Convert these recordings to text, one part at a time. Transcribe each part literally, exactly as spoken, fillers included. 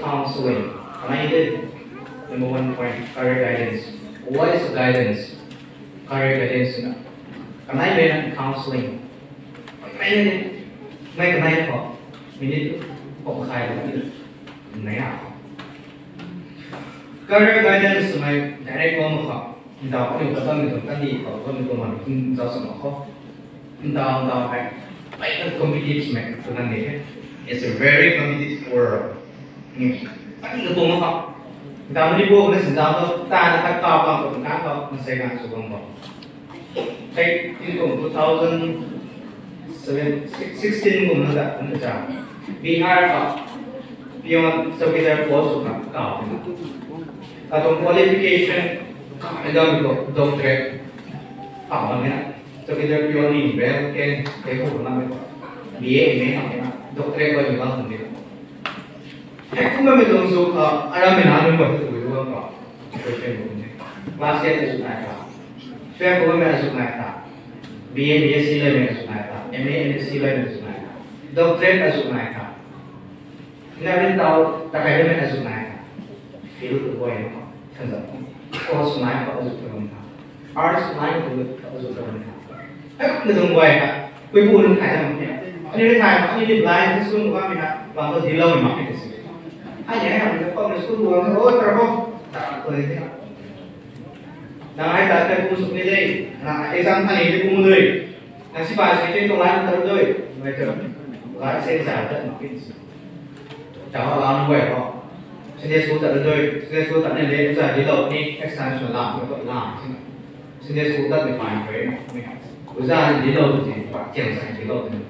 Counseling. Kanai de, number one point, career guidance. What is guidance? Career guidance na. Kanai mei na counseling. Mei ni, mei kanai ko. Minute ko khai ni. Nai a. Career guidance mei direct ko ko. Ndau ni ko, ni ko, ni ko, ni ko, ni ko, ni ko. Ndau, ndau hei. Mei na competitive mei tu na ni. It's a very competitive world. Kani ka tuang khou. Dam ni bo na sin dam to ta na khat ka bam ko kan ko na sei gan su bam ko. Sei tin ko two thousand seven, sixteen ko na da na cha. Bihar ka peon chowkidar post ka ka. Ka tuang qualification ka dam ko doctorate. Ka ma na. Chowkidar peon ni bel ken ke ko na me ko. B A M A na doctorate ko ni ba ni. Hei kumna mei tuang sw kha, aram mei na nunc guay tu tui tuang kha. Question bu ni. Class eight azuh nai kha. Twelve kumna mei azuh nai kha. B A, B S C level mei azuh nai kha. M A, M S C level mei azuh nai kha. Doctorate azuh nai kha. Ngarin tau, takai level mei azuh nai kha. Field tu guay na kha. Thanza. Course nai kha azuh tuang kha. Arts nai kha azuh tuang kha. Hei kumna tuang guay kha. Pui pu nunc thay dam khe. Ani rui thay, ani ni blind school khou bammei na, bam tu dilou ni mak khe si. Ai ni ai ham ni public school khou bam tu, oi, tara bam. Ta ko ni na. Na ai ta te pu suk ni de. Na exam tha ni de pu mu de. Na sipai si te tuang line ta de. Mei tu. Line se za ta mak khe si. Chau lam guay khou. Sunday school tat dui, Sunday school tat ni le, uza dilou ni, extension lam, lam. Sunday school tat ni pai pai na. Uza dilou ni, pa tiang sa dilou ni.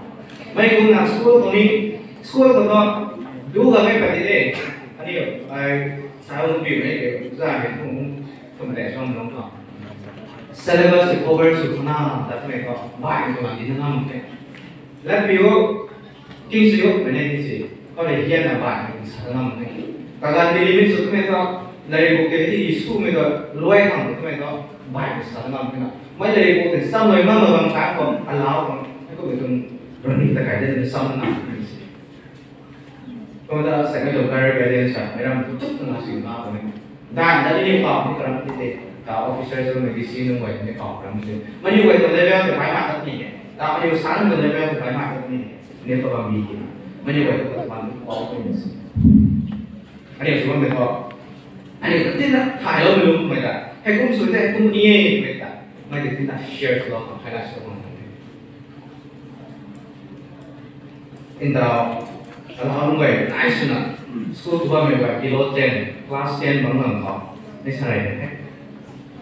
Mei kum na school khou ni, school khou na, du ga mei pa di de. Ani, ai, sa hu pi mei ke, uza ni kum, kum le song nong khou. Syllabus cover sw khana, tat mei khou, bai khou na di na nang ke. Lat pi o, King sw o, mei ni si. Khou rui hian na bai, sa na nang ni. Kaganv ni limit sw twmei thu, lairik buk tei ti sw mei thu, luai khang twmei thu, bai sa na nang ni. Mei lairik buk tei sam luai nang nang kang khou, allow khang, kumna tuang running ta kai de sam na nang ni si. Kumna ta sa ni lo career guidance sa, mei ram tu tuk na si na ko ni. Dan, dan ni pau ni karam ti te. Ka officer sw mei D C nunc guay ni pau karam ti. Mani guay tuang level tei bai mak tat ni e. Ta mani san tuang level tei bai mak tat ni e. Ni pau bam bi ki. Mani guay tuang bam ni pau ni si. Ani sw bam ni pau. Ani ta tin na thaylou mei lung mei ta. Hei kum sw te kum ni e mei ta. Mei ta tin na share sw lou khang, highlight sw lou khang. Ndau, alou nunc guay nai swna, school tu bammei guay, below ten, class ten bang nang khou, ni sa rei the.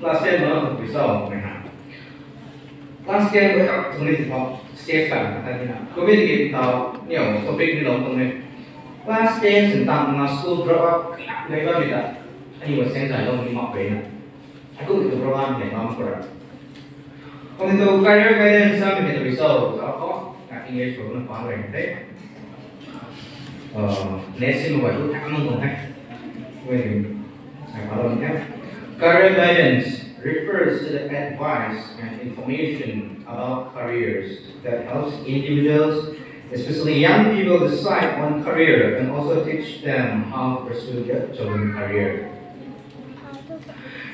Class ten bang nang khou pui sa mei na. Class ten guay ta, tu ni ti khou, stage kan ta ni na. Covid ki ndau, ni o, topic ni lou tuang ni. Class ten sin tang na school drop out, nai bammei ta. Ani wa seng zai lou ni mak pei na. Akum tu program ni bam khou ra. Kum tu career guidance sa mei tu so, so ko, na English khou na pa rei the. Uh, next sim wa tu ta mang kong the. Wait, I follow him. Career guidance refers to the advice and information about careers that helps individuals, especially young people, decide on career and also teach them how to pursue their chosen career.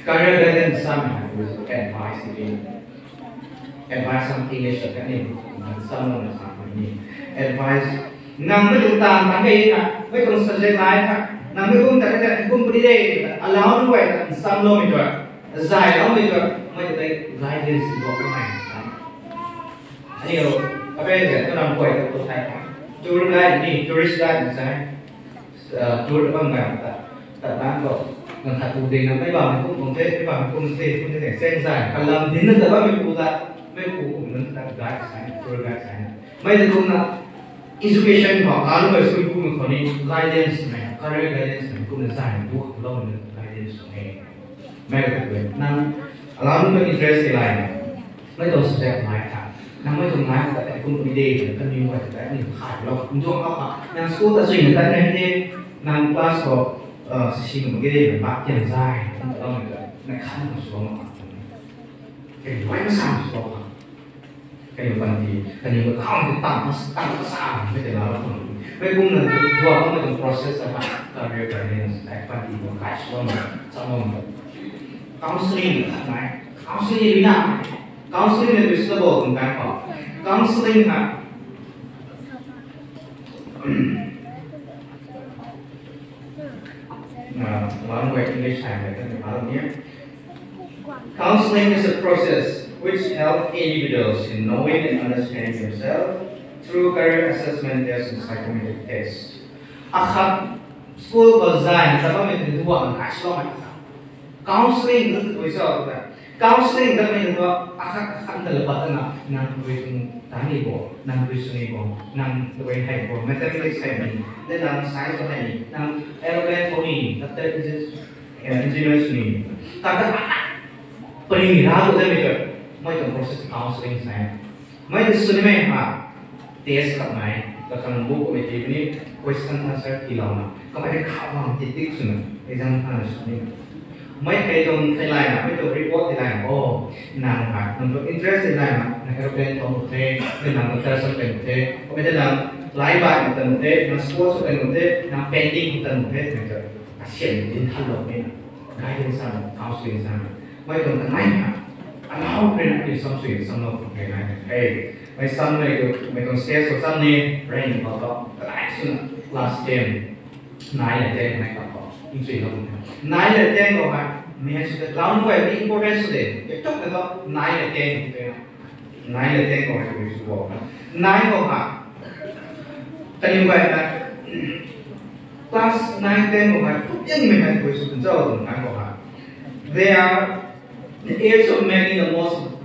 Career guidance sa mei tu advice ni. Advice something is a ni, some of the something ni. Advice. Nang mei tuang tan tan kei na, mei tuang subject lai kha, nang mei kum ta ta kum puni de, allow nunc guay ta samloumei tu, zayloumei tu, mei ta guidance ni bok mei. Ani o, ape zan tu ram guay ta tu thai kha. Tour guide ni, tourist guide ni sai. Tour bam ngai ta, ta tan khou, nang khat tu ding na, mei bam kum kum the, mei bam kum the, kum the, seng zai, kalam din na ta bammei pu ta, mei pu kum na ta guide sai, tour guide sai. Mei ta kum na, education khou, kalu mei school kum khou ni, guidance mei, career guidance mei, kum na zai, bu lou na guidance mei. Mei ta kum, nang, allow nunc interest ni lai. Mei tuang subject nai kha. Nang mei tuang nai kha ta kum puni de, kan ni mei ta ni khai lou. Nduang kha kha. Nang school ta swing ta nai de, nang class khou, uh, sisi nunc ke de, nang bak tian zai, nang ta lou mei ta, nang khan nang sw lou ma. Kei wai ma sang sw lou ma. Kei pan di, kei ni khang di tang ma, tang ma sang, mei ta lou ma. Mei kumna duak mei tuang process a ha, career guidance, like, panty tuang kai suang, chamang. Counseling, nai. Counseling na. Counseling na reasonable tuang kai pa. Counseling na. Na, one way English time, like, kan ni. Counseling is a process which helps individuals in knowing and understanding themselves through career assessment tests and psychometric tests. Akhat school khou zay na ta bammei tei duak na kai suang na. Counseling na tui sa ta. Counseling ta mei na akhat akhat ta la pat na nang tui sung ta ni bo, nang tui sung ni bo, nang tui hei bo, mathematics hei ni, then nang science hei ni, nang aeroplane khou ni, doctor, engineer, engineer sung ni. Ta ta pari ni ra tu de mei ta, mei ta process counseling sa. Mei ta suni mei ha, test khat nai, ta khang book khou mei ti ni question answer tiilouna. Kamei ta kha bam ti tik swna, exam khang suni. Mei thei tuang thei layna, mei tuang report thei layna, oh, nang ha, nang tuang interest thei layna, nang aeroplane thau the, nang doctor sw kan the, kamei ta nang lai bai kan the, nang sports sw kan the, nang painting kan the, nang ta, asian din than lou ni na. Guidance sa, counseling sa. Mei tuang ta nai ha, allow pen na, sam sui, sam lou, pen nai. Hey, mei sam mei tu, mei tuang stage khou sam ni, rain khou to, ta nai swna, class ten. Nai le ten nai khou, in chui lou. Nai le ten khou hei, maths te lam guay ni importance de. Ye tuk na to, nai le ten khou. Nai le ten khou hei, tu sw bo. Nai khou hei. Kaniw guay na, class nine, ten khou hei, tu yang mei hei, tu sw kan chau, nai khou hei. They are the age of making the most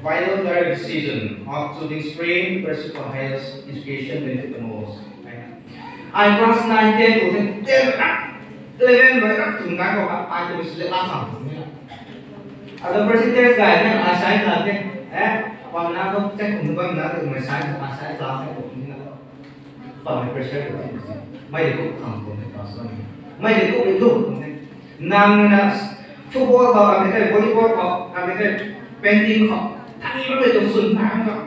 vital career decision of choosing stream, pursuit for highest education benefit the most. Ai class nine, ten khou the, ten, eleven bai rap tum nai khou, ai tu sw le la khang tum ni. Ata percentage guy ni ai science la the, eh, pam na khou ten khou bam na tu mei science, ai science la the khou ni na. Pam mei pressure khou the, mei de khou khang tum ni, class one ni. Mei de khou de khou tum ni. Nang na football khou, ai the volleyball khou, ai the painting khou, thani mei tu sun na khou.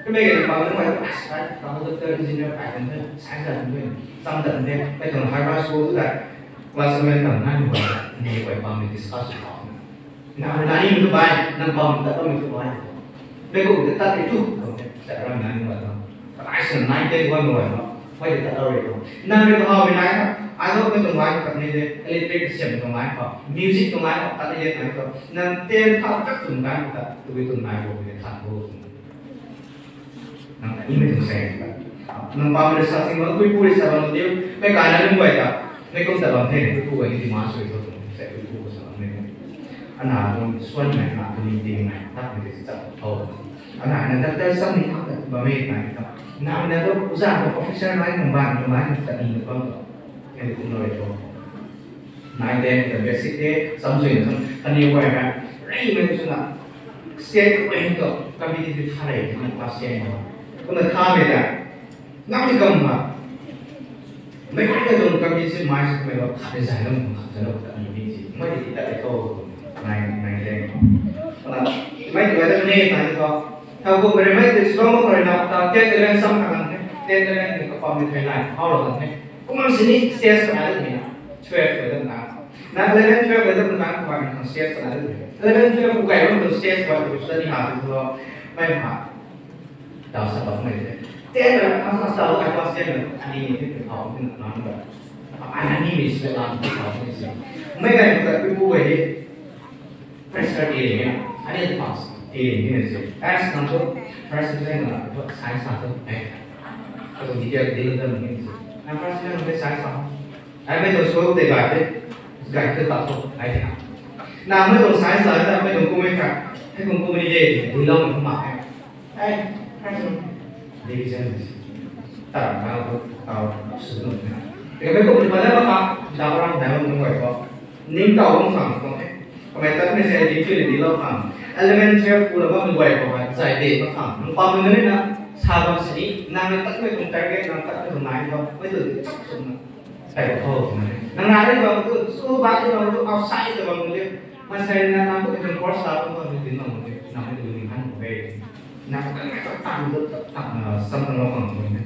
Kamei kata pam na mei tu, ai, ai, pam na doctor, engineer, ai kan the, science la tum ni. Cham ta the, mei tuang high school tu ta, class eleven tam nai ni guay, ni guay pam ni discuss khou. Nang rui nai ni tu bai, nang pam ta pam ni tu bai. Mei kum ta tat ni tu, sa ram nai ni guay ta. Ai sa nai te guay guay ta. Mei ta tat rui tu. Nang rui how mei nai ta. Ai tu mei tuang bai ta ni de, electric siam tuang bai khou, music tuang bai khou, tat ni de nai tu. Nang ten thau tak tuang bai khou ta, tu bi tuang nai bo, bi de than bo. Nang ta ni mei tuang seng ta. Nang pam rui sa sing bam, pui pu rui sa bam diu, mei kai na lum guay ta. Mei kum ta bam the, pui pu guay ni demand sui tu tuang, sa pui pu sa bam ni. Ana tuang suan nai, ana tuang ting nai, tak mei ti sa thau. Ana na doctor sam ni thak ta bam e nai ta. Nang na tu uza tu officer nai, nang ban tu nai, nang ta ni bam tu. Kan kum lou e tu. Nai ten ta basic te, sam sui na sam, kaniw guay hei, rei mei tu swna, state guay hei tu, competitive tha rei, nang class ten na. Kumna tha mei ta, nang ni kam ma. Mei guay ta tuang competitive mindset mei lo, khat ni zay lou, khat zay lou, khat ni ni si. Mei ti ta le to, nai, nai ten. Kumna, mei ti guay ta ne, nai to. Thau kum rei mei ti slow mo rei na, ta ten, eleven sam kha nang the, ten, eleven ni kapam ni thei nai, how lo nang the. Kumna sini stage kha nai ni na, twelve guay ta nang. Na eleven, twelve guay ta nang, kumna stage kha nai ni. Eleven, twelve guay ta stage guay ta study ha tu lo, mei ma. Tau sa bam mei the. Ten na, ang sa sa lo, ai class ten na, ani ni the, how ni na, nang ba. Ani ni mi se la, how ni se. Mei guay ta, pu guay he. Pressure ti ling e, ani pass ti ling e si. As nang tu first division na tu science sa tu, eh. Atu detail detail na ling e si. Nang first division na science sa. Ai mei tu school te gay te, gay te ta tu, ai te na. Na mei tu science sa, na mei tu kum mei kha, hei kum kum mei de, di lou mei kum ma e. Ai, division. Tara na tu, tau, su nu na. Teka mei kum ni mana ma kha, da ram da ram nu guay khou. Ning tau ram khang khou e. Kamei tat mei se di tu ni di lou khang. Eleven, twelve pu la bam guay khou ma, zay de ma khang. Nang pam mei na, sa bam sini, nang tat mei tuang target, nang tat mei tuang nai khou, mei tu di chak sum na. Tei khou, nang na ri bam tu, school bai di bam tu, outside di bam tu, ma sai na nang tu tuang course la tu, tu di bam tu, nang tu di han khou e. Nang tu kan ka tan tu, tan, ah, sam tan lo khang tu ne.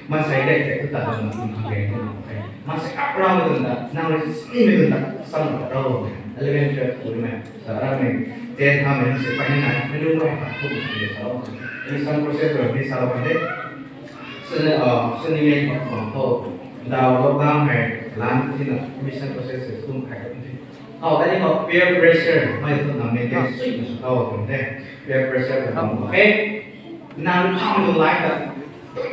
Maansei dek dek tu ta dam na kum khang dek tu na kai. Maansei kap rau mei tun ta, nang rui sini mei tun ta, sam na rau mei. Eleven, twelve tu mei, sa rau mei, ten tha mei, si pai ni na, mei lu mei, tu mei sa rau mei. Admission process rui ni sa rau mei de. Sini, ah, sini mei kum khang tu, dau lockdown hei, lan tu na, admission process tu kai tu. How tani how peer pressure, mei tu na mei de, sui na su tau tu de. Peer pressure tu na, eh, nang khang tu lai ta,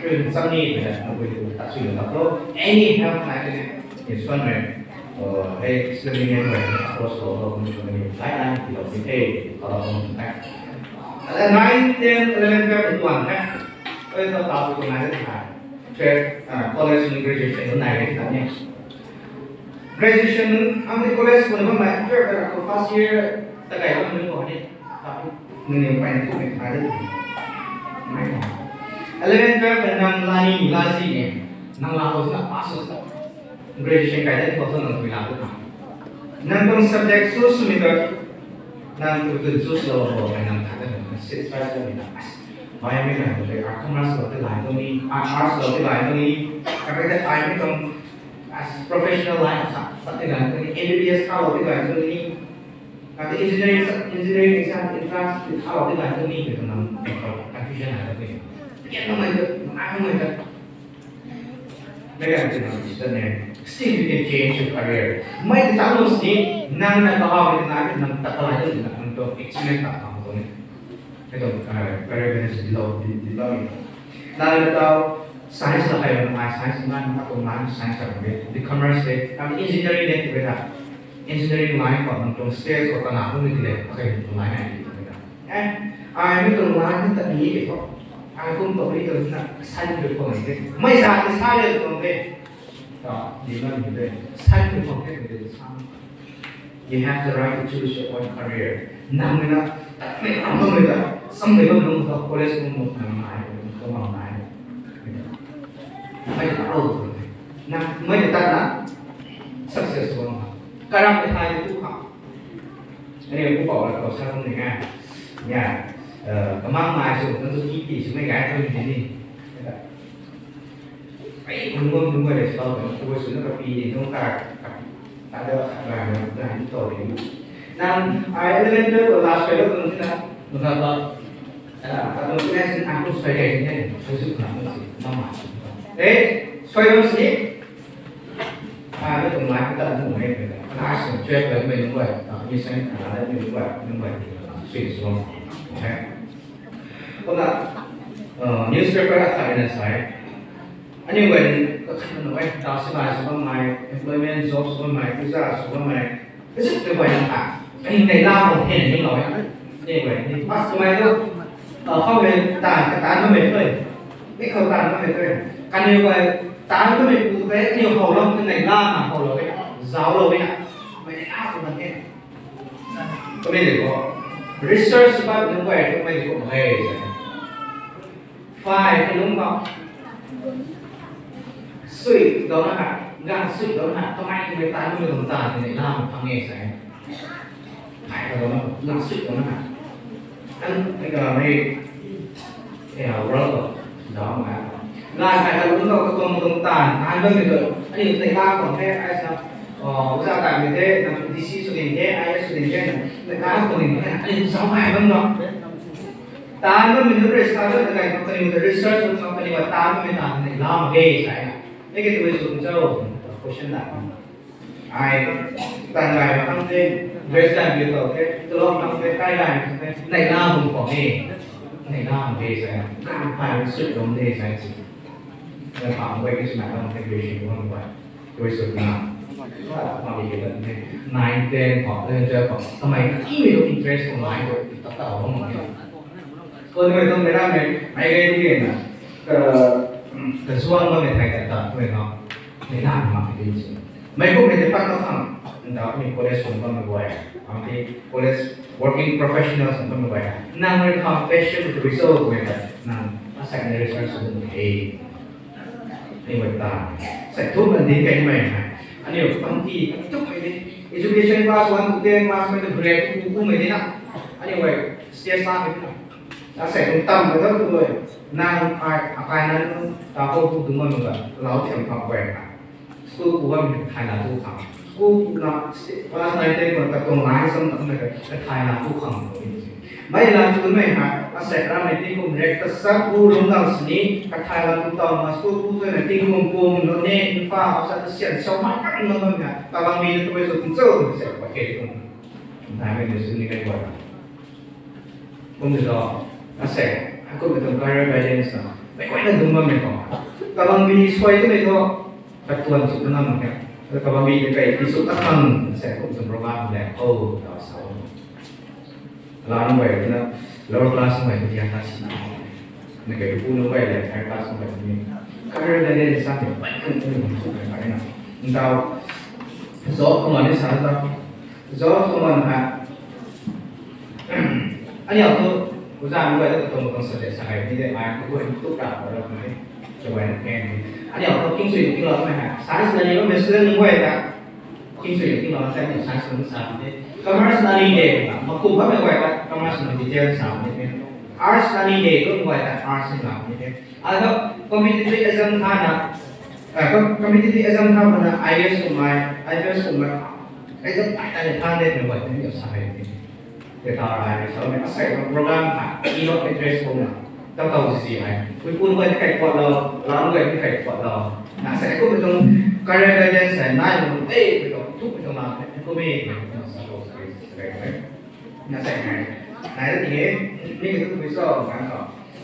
Rui chang ni mei na, nang rui ta sui na ta. Any help nai tei ni, ni suan mei, uh, hey, swimming mei, approach lou, lou, lou, lou, ni, lai, lai, ti lou, ni, hey, ta lou, lou, ni, nine, ten, eleven, twelve, tuan, eh. Oi, ta, ta, tu, nai, nai. Twelve, uh, college ni graduation, nai, nai, nai, ni. Graduation, ang ni college ko na bam mai, twelve ka ko first year, ta kai bam ni ko ni. Tapi, nang ni pai ni ko ni, nai, nai. Eleven, twelve, nang lani, lasi ni. Nang la ko na pass ko. Graduation kai de ko nang tui la ko. Nang tuang subject choose sw mei ta. Nang tu tu choose lou lou, nang khat na sit right lou ni na. Biomedical, commerce lou ti lai tu ni, arts lou ti lai tu ni. Khat khat ai mi tuang as professional line sa, sa ti lai tu ni, M B B S ka lou ti lai tu ni. Khat engineering, engineering exam entrance ka lou ti lai tu ni, tu nang confusion ai tu ni. Kian nang mai tu, nang mai tu. Mei kan ti nang decision ne. Still you can change your career. Mei ti tang lo si, nang na kahaw mei ti nai, nang ta kalai tu nang tu experiment ta khang tu ni. Hei tu, ah, career guidance di lo, di, di lo ni. Nang na tau science la kai nang ai science nang na tu nang science ta de. Di commerce de, kami engineering de tu ta. Engineering line khou nang tuang sales khou kana kum ni le, akai tuang line ai di kum na. Eh, ai mi tuang line ni ta ni ke khou. Ai kum ta ni tuang na side pu khou ni ke. Mei sa ni sa le tuang de. Ta, di na ni de. Side pu khou ke de sa. You have the right to choose your own career. Nang mi na, ta mi na, nang mi na, sam de nang nang ta college kum nang nai, kum nang nai. Mei ta ro. Nang mei ta na success kum. Karam ni thai tu kha. Ani ku pau la ko sa kum ni nga. Ya, eh, kamang mai su, nang tu ki ti su mei gai tu ni ni. Ai, nung nung nung le sa, nung ku su na ka pi ni, nung ka, ka, ka da, ka, ka, ka, ni to ni. Nang, ai, eleven, twelve, last year, nung na, nung ka ba, ah, ka nung na sin ang ku sai kai ni, sai su na, nung si, mama. Eh, sai nung si, Ah, ni tuang lai ta nu mei mei. Class twelve lai mei nunc guay, ah, mi sang, ah, lai mei nunc guay, nunc guay. Sui sung. Okay. Kumna, uh, newspaper akhat na sai. Aniu guay, kakhat na guay, ta si lai sw bam mei, employment, job sw bam mei, visa sw bam mei. Kasi tu guay na ta. Kani nei la mo hen ni lo ya. Ni guay, ni pass tu mei tu. Ah, khou mei ta, ka ta nu mei tu. Ni khou ta nu mei tu. Kani guay, Tan tu mei pu the, aniu how lou, nei la na how lou e, zauc lou e. Mei nei la tu man the. Kumei de ko. Research ba nunc guay tu mei de ko mei. Fai ka lung ba. Sui dou na ha, gan sui dou na ha, kamei kumei tan tu mei lung tan nei la ma phang e sa. Kai ka dou na, na sui dou na. An, ni ka mei, eh, world ko, dau ma. Na kai ka lung dou ka tuang tuang tan, tan bammei tu. Ani nei la tuang the, ai sa, oh, uza tan mei the, na D C sw ding the, I A S sw ding the, na, na kai sw ding the, ani zauc kai bam dou. Tan bammei tu research, na kai company tu research, company wa tan bammei tan nei la ma ge sa. Ni ke tu sw cho, question na. Ai, tan gay mak khang the, dress gay mak khang the, tlou mak khang the, kai gay mak khang the, nei la bum khou he. Nei la bum the sa, nang phai sut lum the sa si. Nang pham guay ki sw na khang the, graduation khou guay. Graduation na. Sa, ma mi ke la the. Nine, ten khou, eleven, twelve khou. Kamei ka ti mei tu interest khou nai khou, ta ta khou mak the. Khou ni mei tuang mei ram mei, ai gay ni ke na. Ka, ka zuang bam mei thai ta ta, mei khou. Nei la mak the si. Mei kum mei tei pat na khang, nda mi college sung bammei guay, ang tei college working professionals sung bammei guay. Nang rui khang passion tu rui cho guay ta, nang asai ni research sung the. Ni guay ta. Sai thu kan din kai mei hai. Ani yo pang ti, tu kai ni. Education class one to ten, class mei tu grade two ku mei ni na. Ani guay, stage la mei na. Asei kum tam ka tu tu, nang ai akai nang ta ko ku tu ma nu ga, lau thiam pha koi na. School ku wa mi thai na tu khang. School ku na class nine ten ko ta tuang lai sam ta na ka thai na tu khang. Mei la tu mei ha, asei ra mei tingkum rek ta sa ku lung dang sini, ka thai la tu tau ma school ku tu na tingkum kum lo ne, in fa, sa tu sian, so ma ka lo na, ta bang mi tu mei so tu so, se pa ke tu. Nai mei tu sini kai wa. Kum tu lo, asei, kum tu career guidance na. Mei koi na dung bam mei ko. Kabang mi suai tu mei tu, katuan sw na mak khe. Kabang mi tu kai ti sw ta khang, asei kum tu program le, oh, ta sa. Ala nung bai tu na, lower class nung bai tu dia ta si na. Na kai pu nung bai le, higher class nung bai tu ni. Career guidance sa ni, bai kan tu ni, bai kan na. Ntau, job kumna ni sa ta. Job kumna ha. Aniu tu, uza nunc guay ta tuang tuang subject sa hei ni de, ai tu guay tu kra ko ra ni, tu guay na ken ni. Aniu tu kingsui ni kinglau mei ha. Science na ni mei student nunc guay ta. Kingsui ni kinglau sa ni science na sa ni de. Commerce na ni de, makum ba mei guay ta commerce na detail sa ni de. Arts na ni de, tu guay ta arts ni la ni de. Ado competitive exam tha na, ah, com-, competitive exam tha na, I A S kummei, I P S kummei, exam tai tai tha de mei guay ta ni sa hei ni. Te ta rai sa mei asei program ha, ino interest kumna. Tau tau si si hei. Pui pun guay ni kai kuat lo, lam guay ni kai kuat lo. Na sa kum tuang career guidance hei, nai mung, eh, pui tuang, tu pui tuang lam, kum e, sa kum sa kum sa kum. Na sa hei. Nai ra ti e, ni ki tu pui so, kan ko.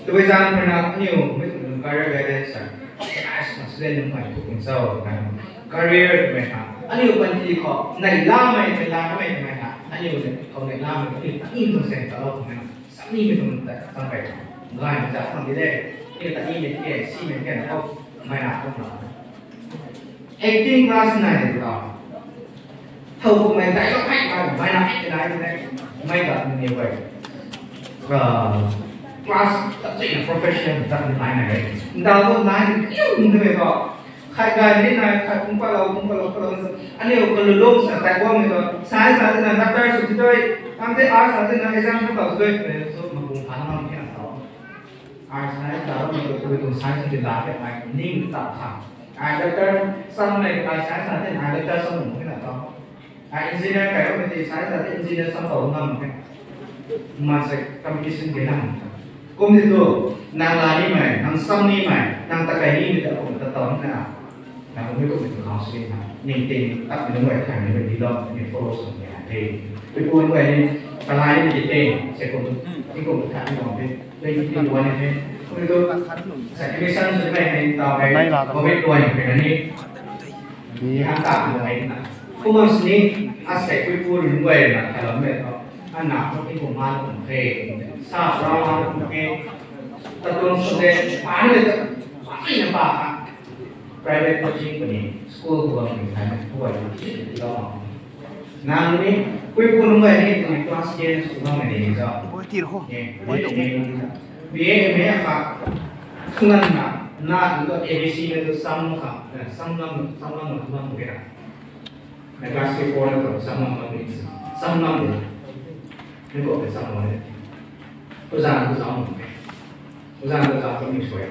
Tu pui zang pui na, aniu, mei tuang career guidance hei. Ai, sa student nunc mei tu kum so, kan. Career mei ha. Aniu panty khou, nai la mei, nai la mei, mei ha. Aniu le, khou nai la mei, aniu ta in tuang sen ta lo, mei ha. Sa ni mei tuang ta, tang pai. Ngai mei ta, tang di de. Ni ta ni mei ke, si mei ke na, oh, mei na, tang na. Acting class nai de ta. Thau kum mei dialogue hei, mei, mei na, hei, nai de. Mei ta ni bai. Ah, class ta chi na professional ta ni nai nai de. Ndau nai de, kiu de mei ko. Khai gay ni nai, khai kum patlou, kum patlou, patlou. Aniu kalulung sa tai guang ni to. Science sa tina doctor sw ti doi. Kam te arts sa tina exam sw tau doi. Pe so ma kum phan mang ni na to. Ai science sa ro ni to, tu science ti la te ai ning ta tha. Ai doctor sam mei, ai science sa tina ai doctor sam mung ni na to. Ai engineer kai ro mei ti science sa te engineer sam tau ngam mei. Ma se competition ke nam. Kum ni tu, nang la ni mei, nang sam ni mei, nang ta kai ni mei ta kum ta tau na. Nang kum ni kum ni tu counseling na. Ning ting, tak ni mei kai ni mei di lo, ni follow sw ni a te. Pui pun guay ni, kalai ni di te, se kum, ni kum ta ni kum te. Twenty twenty-one ni te. Kum ni tu, sa admission sw mei ni tau mei, covid guay ni mei ni. Ni hang ta ni mei na. Kum bam sini, asei pui pun guay na, kalou mei to. Ana ko ti ko man ko the. Sa sa man ko the. Ta tuang student pa ni ta pa ni na pa ka. Private coaching ko ni school ko ni ta ni ko ni ti lo. Nang ni pui pun nunc guay ni tu class ten school nunc ni ni zo. Boi ti ho. Boi ti ho. B A M A ka. Sungan na na tu A B C na tu sam ka. Sam lam sam lam tu bang ko na. Na class three four na tu sam lam lam ni. Sam lam ni. Ni ko pe sam lam ni. Uzan tu sam lam ni. Uzan tu sam lam ni soi.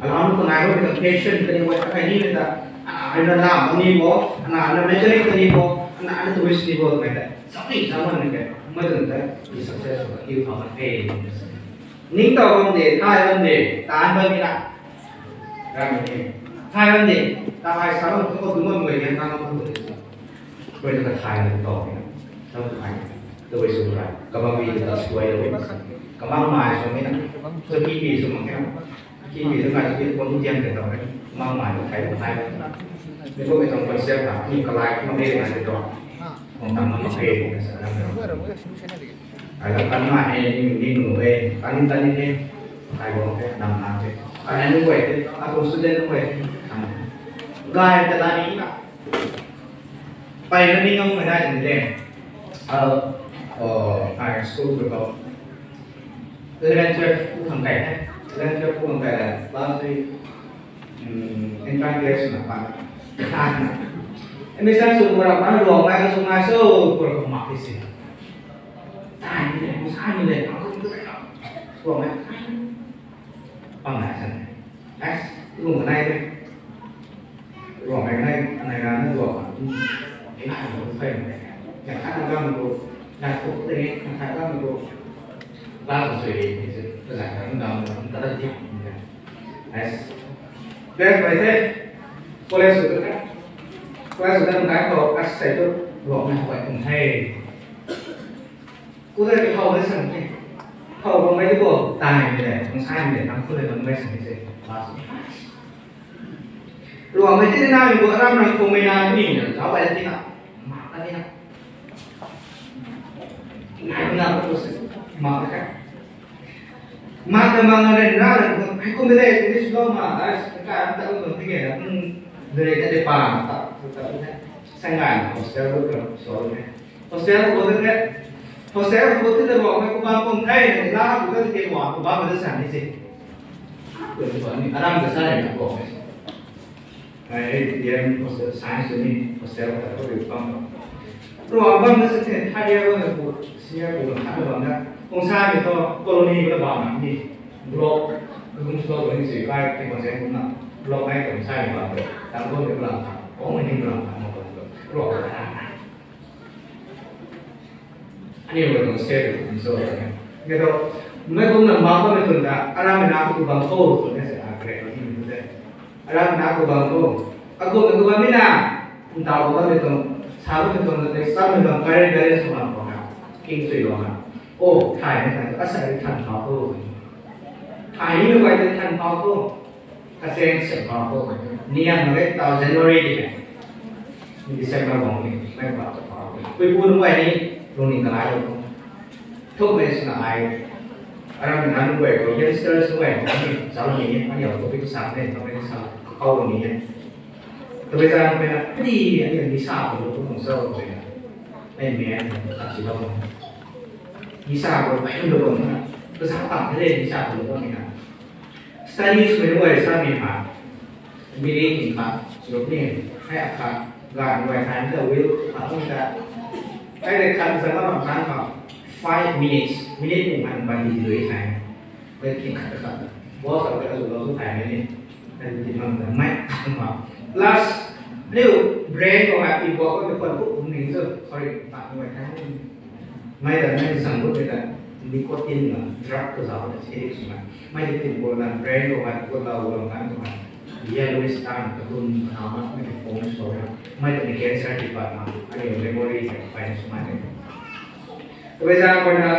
Alam ko nai ro ka patient ka ni wa ka ni ta. Ana ana lam ni bo, ana ana mechanic ka ni bo, ana ana tourist ni bo ka ta. Sam ni sam lam ni ka. Ma tu ta. Ni success ka ki ka ma pe. Ning tau bam de, thai bam de, tan bam ni la. Ram ni. Thai bam de, ta ai sa bam tu ko tu bam ko ni ta bam ko ni. Koi tu ka thai na tau ni. Tau thai. Tu wei sw rai. Kabang mi ta sw ai lo wei. Kabang mai sw ni na. Tu ki pi sw mak na. Ki pi tu kai tu ki bam tu tian ka tau ni. Kabang mai tu thai tu thai. Ni ko mi tang concept na. Ni kalai ko ni na tu. Kong tang ma mak e, sa lam ram. Ai la tan ma e, ni, ni nu e, tan tan ni e. Ai bo e, nam nam e. Ai nu e, a ko student nu e. Gay ta la ni na. Pai na ni ngam ka dai ni le. A, o, ai school ko. Eleven twelve ku khang kai the. Eleven twelve ku khang kai la. Class three. Hmm, entrance test na pa. Admission sw mura pa luang mai ka sw ngai so, pura ko mak ti si. Tai ni le, sai ni le, pa ko tu na. Ruangmei pang nai san. As, lung kanai de. Ruangmei kanai, kanai ra na ruang. Ina na lu fei. Ya khat na gam ko, na ko de, na khat gam ko. Ba ko sui de, ni se. Ka zai ka dam, ka da di. As. Best by the college ko ka. College ko ka ko as sai to ruangmei hoi kum the. Ku da ki hau na san ke. Hau ruangmei ko tai mi le, kum sai mi le, nang ku le ruangmei san ke se. Ba su. Ruangmei ti na mi ko aram rang kum mei na ni na, zau ai ti na. Ma ka ni na. Nai na ko se. Ma ka. Ma ka ma na ren na ren ko. Ai kum de, ni su lo ma. Ai ka ta ko ti ke na. Hmm. Dere ka de pa ta. Ta ta. Sangai na hostel ko so ne. Hostel ko de. Hostel ko ti de ruangmei ko bam kum thei ne. La ko de ke ruang ko bam de san ni se. Ko ni ko ni aram ka sa ne ko. Ai, ai, D M hostel, science ni hostel ka ko ri pang. Ruang bam na sa the, third year na ko, senior ko na khat bam na. Kung sa ni to, colony ko bam na ni. Block, room floor ko ni si kai, ti ko se ko na. Block ai ko sa ni bam. Tang ko ni bam. Ko ni bam, ko ni bam. Ruang bam. Ani wo tuang se tu so. Nge to, mei kum na ma ko mei tun ta, aram na ko bang ko, so ne se a kre ko ni tu se. Aram na ko bang ko. A ko ko bang ni na, nta ko bang ni tuang, sa ko ni tuang na te, sa ni bang kare kare so bang ko na. King sui lo na. O, thai ne thai, a sa ni than pa ko. Thai ni lo kai te than pa ko. Ka seng seng pa ko, niang na le tau January di, December bang ni, mei pa ta pa ko. Pui pu nunc guay ni, lung ni kalai lo ko. Thuk mei sina ai, aram na nunc guay ko, youngsters nunc guay ko, ni, zau ni, ani au topic sa ne, topic sa, kau ni. Topic sa ni na, pudi, ani ni sa ko lo ko sa ko ni. Mei mei, ka si lo ko. Ni sa ko, ai lo ko na. Ko sa pa de ni sa ko lo ko ni na. Studies mei guay sa ni ha. Biri king khat, sruk ni, hai akhat, gan guay han ta will, khat ta. Hai de khat zama bang khan kha, five minutes, minute kum han ban di lui sai. Wei king khat khat. Boss khat ta zu lo zu thai ni. Kan di mang ta mai khat ma. Plus, liu brain ko ha ti bo ko ko ko ni zo. Sorry, ta guay han. Mei ta mei zang gu mei ta nicotine na drug ko zau na si rik suna. Mei ta tin bo na brain ko ha ko ta wo kan ko ha. Yellowish tan ta bun na na mei ta form so ya. Mei ta ni cancer di pat na. Ani memory ta pai na suna ni. Ko zang ko na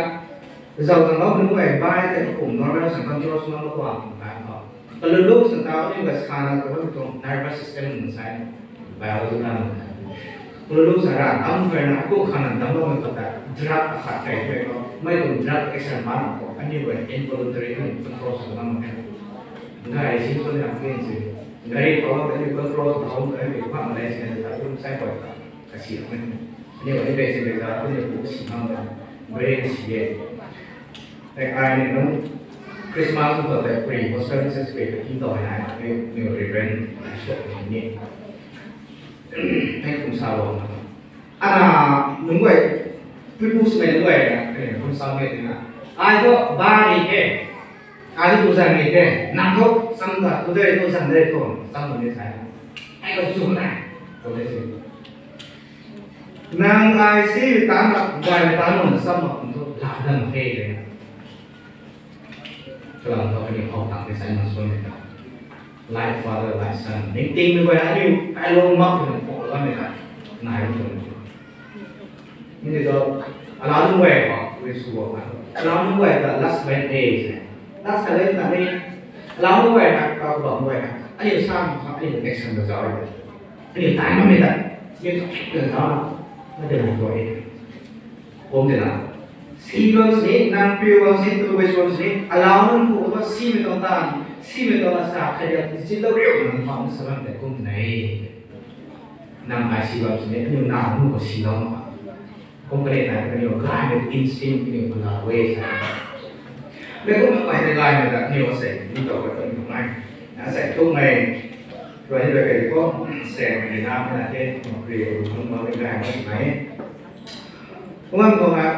zau zang lo nu ai bai ta kum normal sa control suna lo ko ang kan ko. Kalulu sa tau ni ka sana ka bam tuang nervous system nung sai. Biology na nung sai. Kalulu sa ra tam kar na ko khana tam lo ka ta drug a khat kai kai ko. Mei tuang drug action ma na ko. Ani wei involuntary ni control sa na ma. Gari si ko na clean si. Gari ko ka ni control sa hom ka ni pa ma lai si na ta kum sai ko ta. Ka si ko ni. Ani wei pe si pe ta ko ni ko si ma ma. Brain si ye. Like, ai ni nung Christmas nung ta pre hospital se pre ka king to hai nai ni ni Reverend Bishop ni ni. Hei kum sa lo. Ana nung guay, pui pu swmei nung guay na, kani kum sa mei na. Ai to ba ni ke. Ai to zan ni ke. Nang to sam da, tu de to zan de to, sam ni sai. Ai to chu na. To de si. Nang ai si tan na, guay na tan na, sam na kum to la dan he de. Kalam thu kaniw khou tang tei sai na suan ni ta. Like father, like son. Ning ting mei guay aniu kai lung mak twna pok la mei ta. Nai lung twna. Ni ni to, alau nunc guay khou, wi sw guang na. Alau nunc guay ta last man age. Last ka leng ta ni. Alau nunc guay na, kau bam guay na. Aniu sa mak kha, aniu action ta zauc e. Aniu tai mak mei ta. Aniu ta kik ta zauc na. Na de na guay. Kum de na. Si bam sini, nang piu bam sini, tu bam sini, alau nunc khou ta simei tuang tan, simei tuang asa, khat ya, si lou riu nang khou sa bam tei kum de na e. Nang ai si bam sini, aniu nang nunc khou si lou na. Kum kani na, aniu gaymei instinct, aniu khou la we sa. Mei kum na ai de gaymei ta, aniu asei, ni tau ka tun tu ngai. Asei tu ngai, rui rui kei ko, sei mei na, na ke, mak ri, mak ri gaymei nai. Kuman ko na,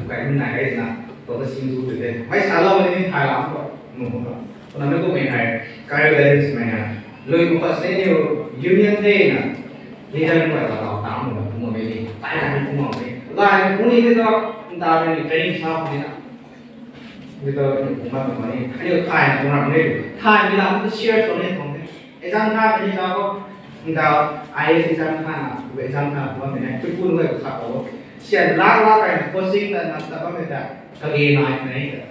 kai nai kai na, to ta sing tu te. Mai sa lo ni thai la ko, nu ko. Ko na me ko me hai, career guidance mai na. Lui ko pa se ni union day na. Leader ko ta ta ta mo mo me ni. Tai na mo mo me. Lai mo ni ni to, ta ni training sa ni na. Ni to ni ko ma ko ni. Ani kai na ko na ni. Tai ni la mo share to ni ko ni. Exam kha ni ta ko. Nda I A S exam kha na, exam kha ko me na. Tu ko ko kha ko. Sian la la kai coaching na na ta ba me ta. Ka ge nai nai ta.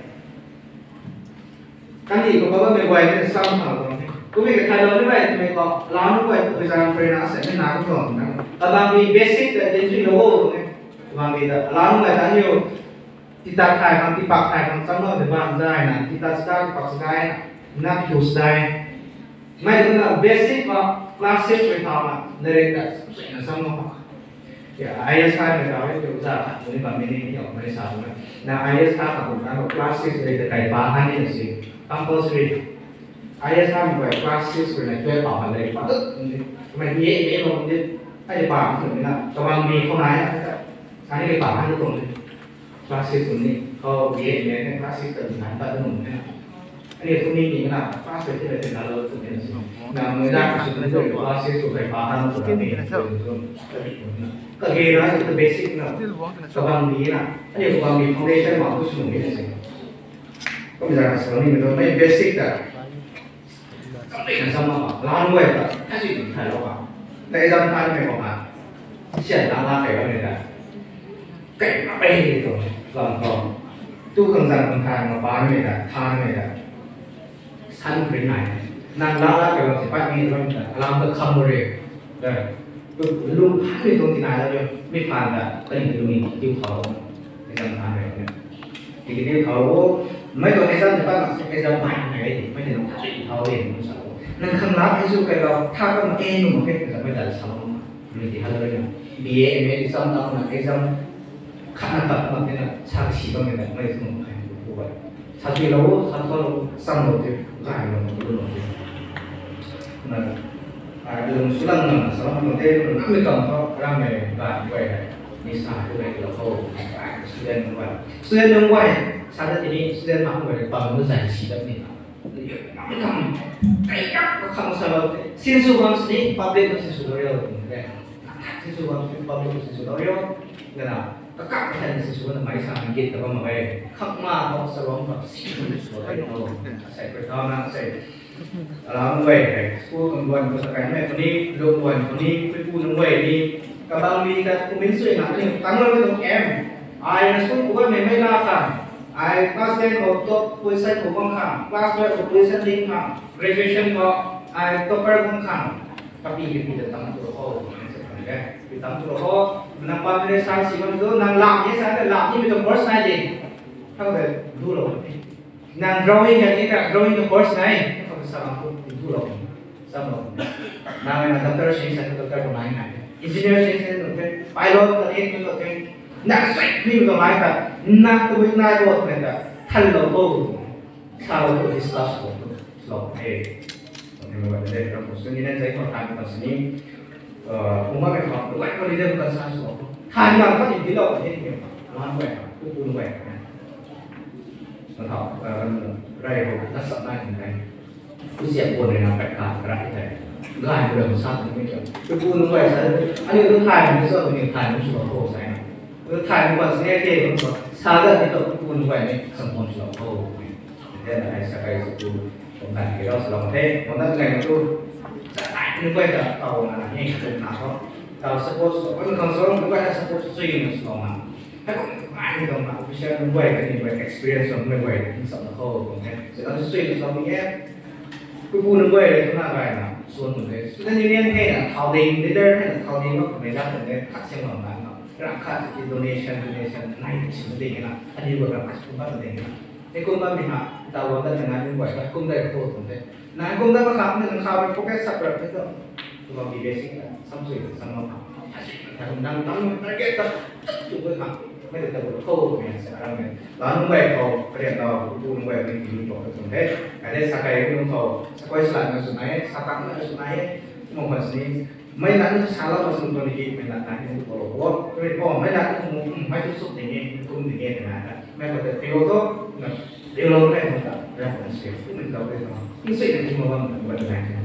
Kandih khou bammei guay ni sam khang tuang the. Kummei kathaylou ni mei twmei khou, lau ni guay khou zang pray na asei ni na kum tuang na. Kabang ni basic ta din chui lou o tuang e. Kabang ni ta lau ni guay ta aniu, tita thay khang, tipak thay khang cham lou de bam zay na, tita sida tipak sida na, na piu sida. Mei tu na basic khou class six rui thau na, direct ta sui na sam lou. Ya, I A S kha mei ta e, tu za khat ni bam ni ni yau mei sa na. Na I A S kha kha kum na class six rui ta kai pa han ni na si. Compulsory. I A S kha mei class six rui na twelve pa han le pa tu ni. Mei ye ye lo ni. Ai pa tu ni na. Kabang ni khou na ya ta. Ani pa han tu ni. Class six ni. Khou ye ye ni class six ta ni han ta tu ni na. Aniu tu ni ni na, pass tei ti la ti na lo tu ni na si. Na mui na ka su tu ni pass tei tu kai pa han tu na ni. Kage na tu basic na. Kabang ni na. Aniu kabang ni foundation ma tu su ni na si. Kum za ka su ni na mei basic ta. Samei na sam ma, lan wei ta, ta si tu thai lo ka. Na exam than mei ko ka. Sian na la kai lo ni ta. Kai na pei ni tu, lam tu. Tu khang zan khang than ma pa ni ta, than ni ta. San kri nai. Nang la la kai lo si pat ni lo ni ta. Alam ta kham mo re. Da. Tu lu phan ni tu ti nai lo yo. Mi phan ta, ka ni tu ni tiu khou. Exam than mei ko ni. Tiki ni thau o, mei tuang exam ni pat mak se, exam bai nai e, mei tuang thau e, thau e, nung sa o. Nang khang lak e zu kai lo, tha ka mak e, nung mak e, exam mei dal sa lo, nung ti hal lo na. B A, M A exam ta na, exam khat na tat mak e na, sa si bam e na, mei tuang kai tu bai. Sa si lo, sa thau lo, sam lo ti, gay lo, lo lo ti. Na, ai, lung sulang na, sa lo, mei te, nung mi kam thau, ram mei, gay, gay, gay. Ni sa tu gay lo ho, ai, student nung gay. Student nung guay, sa ta tini student mak guay bam nunc zai si dat ni. Kam, kai kak khang sa lo. Sinsw bam sini, public na sinsw lo rio. Sinsw bam sini, public na sinsw lo rio. Gana, kakak ka sinsw na mai sa git ta bam mak e. Khak ma ho sa lo, ma si sinsw lo rio. Sai koi ta na, sai. Alam guay hei, school tuang guan khou ta kai mei khou ni, lung guan khou ni, puipu nunc guay ni, kabang mi ta kumin sui na ni, tang lo ni tuang M. Ai na school khou guan mei mei la khang, ai class ten khou top position khou guang khang, class twelve khou position ding khang, graduation khou ai topper guang khang, kapi kapi ta tang tu ho, pi tang tu ho, nang pa mei sa si bam tu, nang lam ni sa, lam ni mei tuang course nai ding, thau de, du lo ni. Nang drawing ya ni ka drawing ka course nai, ka sa lam tu tu lo. Sa lo. Nang na doctor si sa doctor ko nai nai. Engineer si sa doctor, pilot ka ni tu doctor. Na sai ni ko nai ka. Na tu nai ko nai ka. Thal lo ko. Sa lo ko discuss ko. Lo. Eh. Ni mo de ram ko suni na sai ko tan ko sini. Kumna mei khou, duai khou leader khou kan sa sw. Than gang khou ni di lo, ni ni. Lan guay, pu pu guay. Na thau, rai ho, na sap na ni nai. Pu siam pu ni na pat ka, rai thei. Gay pu lam sa ni ni. Pu pu guay sa, ani tu thay ni sa, ni thay ni sw ho sai na. Tu thay ni guay sa ni ke, sa da ni tu pu pu guay ni, sam pon sw ho. Then ai sa kai sw tu. Kum tan ki rau salou the, kum tan ngai tu, sa tai ni guay ta tau na ni, kum na tho. Tau support sw, kum khang sw, ni guay ta support sw ni sw na. Hei kum ai ni kum na, official ni guay ta ni guay experience ni guay ni sa na tho, kum the. Sa na sw ni sw ni e. Pu pu ni guay ta na guay na, sw ni the. Student union the na, thau ding, leader the na, thau ding mak, mei zat the, khat siang lam na. Ram khat ki donation, donation, nai sim ding na, ani guay ram khat kum ba ding na. Hei kum bammei ha, ta wan dat na nai kum guay, kum dai khou tum the. Nai kum dat ma kha, nang kha rui focus sak rap the tu. Tu bam bi basic na, sam sui, sam ma kha. Thai kum dang dang target ta, tu guay kha. Mei ta ta guay khou, mei se aram mei. La nung guay khou, karian lau, tu nung guay mei ki ni khou tum the. Kai the sa kai nung khou, sa koi sa na sw nai, sa tak na sw nai. Kum ma sini, Mei na tu sa la ma sum tu ni ki, mei na na ni tu ko lo ko. Ko, mei na tu mu, mei tu suk ding e, kum ding e na na. Mei ko te tio to, na, tio lo mei ko ta, ya ko se, kum ni ta ko ta. Ni sui na ni ma bam na, ko ta na.